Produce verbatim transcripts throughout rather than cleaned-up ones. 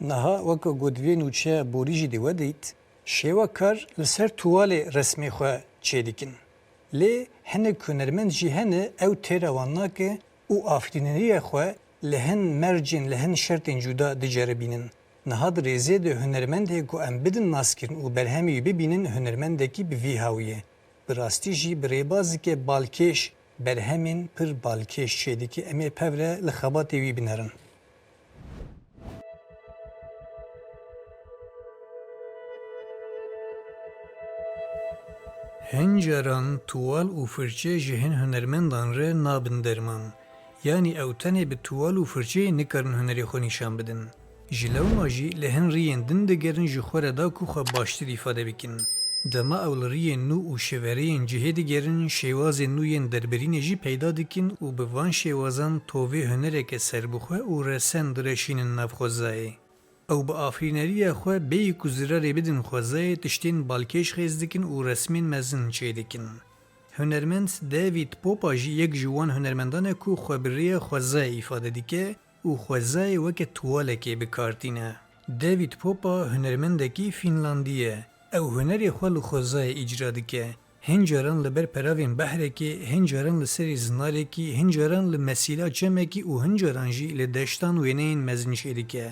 Niha weke ku di vê nûçeya borî jî dê we dît, şêwekar li ser tuwalê resmê xwe çêdikin. Lê hinek hunermend jî hene ew têra wan nake û afirîneriya xwe li hin mercên, li hin şertên cuda diceribînin. Niha di rêzê de hunermendê ku em bidin naskirin û berhemê wî bibînin hunermendekî bi vî hawî ye. Bi rastî jî bi rêbazike balkêş berhemên pir balkêş çêdike. Em ê pevre li xebatê wî binerin. Hin caran tuwal û firçe ji hin hunermendan re nabin derman. Yanî ew tenê bi tuwal û firçeyê nikarin hunerê xwe nîşan bidin. Ji lewma jî li hin riyên din digerin ji xwe re da ku xwe baştir îfade bikin. Dema ew li riyên nû û şêvereyên cihê digerin, şêwazên nû yên derbirînê jî peyda dikin û bi van şêwazan tovê hunereke serbixwe û resen direşînin nav xwezayê. Ew bi afirîneriya xwe bêyî ku zirarê bidin xwezayê tiştên balkêş xêz dikin û resmên mezin çêdikin. Hunermend David Popa jî yek ji wan hunermendan e ku xwe bi rêya xwezayê îfade dike û xwezayê weke tuwalekê bi kar tîne. David Popa hunermendekî Fînlandî ye. Ew hunerê xwe li xwezayê îcra dike. Hin caran li ber peravên behrekê, hin caran li serê zinarekî, hin caran li mesîla çemekî û hin caran jî li deştan wêneyên mezin çêdike.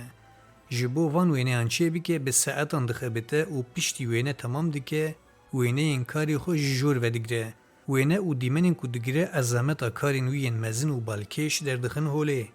Ji bo van wêneyan çêbike, bi saetan dixebite û piştî wêne temam dike, wêneyên karê xwe ji jor vedigre. Wêne û dîmenên ku digire ezameta karên wî yên mezin û balkêş derdixin holê.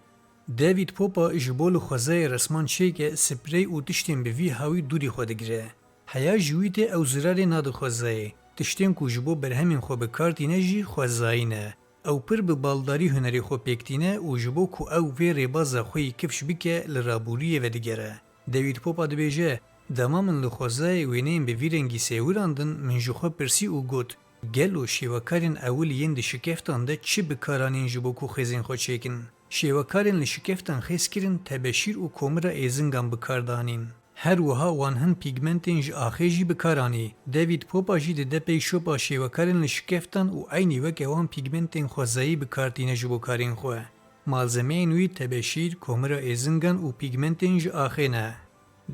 David Popa ji bo li xwezayê resman çêke, sprey û tiştên bi vî hawî dûrî xwe digire. Heya ji wî tê ew zirarê nade xwezayê. Tiştên ku ji bo berhemên xwe bi kar tîne jî xwezayî ne. Ew pir bi baldarî hunerê xwe pêk tîne û ji bo ku ew vê rêbaza xwe yî kifş bike, li rabûriyê vedigere. David Popa dibêje, Dema min li xwezayê wêneyên bi vî rengî sêwirandin, min ji xwe pirsî û got, Gelo şêwekarên ewil yên di şikeftan de çi bi kar anîn ji bo ku xêzên xwe çêkin? Şêwekarên li şikeftan xêz kirin tebeşîr û komira êzingan bi kar danîn. Her wiha wan hin pîgmentên ji axê jî bi kar anî. David Popa jî dide pey şopa şêwekarên li şikeftan û eynî weke wan pîgmentên xwezayî bi kar tîne ji bo karên xwe. Malzemeyên wî tebeşîr, komira êzingan û pîgmentên ji axê ne.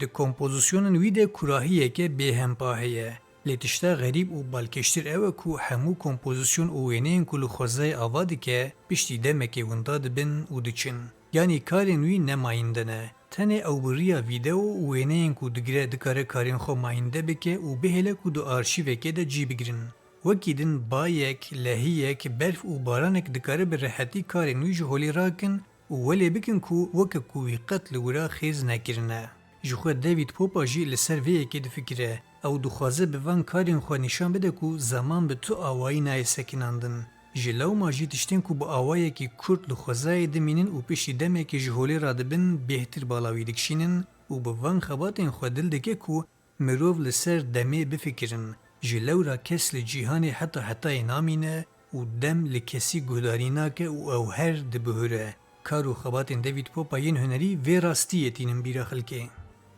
Di kompozisyonên wî de kurahiyeke bêhempa heye. Lê tişta xerîb û balkêştir ew e ku hemû kompozisyon û wêneyên ku li xwezayê ava dike, piştî demekê winda dibin û diçin. Yanî karên wî ne mayînde ne. Tenê ew bi riya vîdeo û wêneyên ku digire dikare karên xwe mayînde bike û bihêle ku di arşîvekê de cî bigirin. Wekî din bayek, lehiyek, berf û baranek dikare bi rehetî karên wî ji holê rakin û welê bikin ku weke ku wî qet li wira xêz nekirine. Ji xwe David Popa jî li ser vê yekê difikire. Ew dixwaze bi van karên xwe nîşan bide ku zeman bi tu awayî nayê sekinandin. Ji lewma jî tiştên ku bi awayekî kurt li xwezayê dimînin û piştî demekê ji holê radibin, bêhtir bala wî dikişînin û bi van xebatên xwe dil dike ku mirov li ser demê bifikirin. Ji lewra kes li cîhanê heta hetayê namîne û dem li kesî guhdarî nake û ew her dibihure. Kar û xebatên David Popa yên hunerî vê rastiyê tînin bîra xelkê.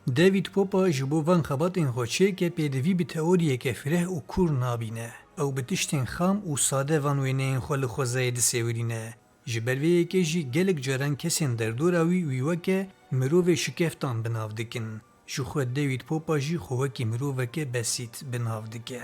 David Popa ji bo van xebatên xwe çêke pêdivî bi teoriyeke fireh û kûr nabîne. Ew bi tiştên xam û sade van wêneyên xwe li xwezayê disêwirîne. Ji ber vê yekê jî gelek caran kesên derdora wî, wî weke mirovê şikeftan bi nav dikin. Ji xwe David Popa jî xwe wekî miroveke besît bi nav dike.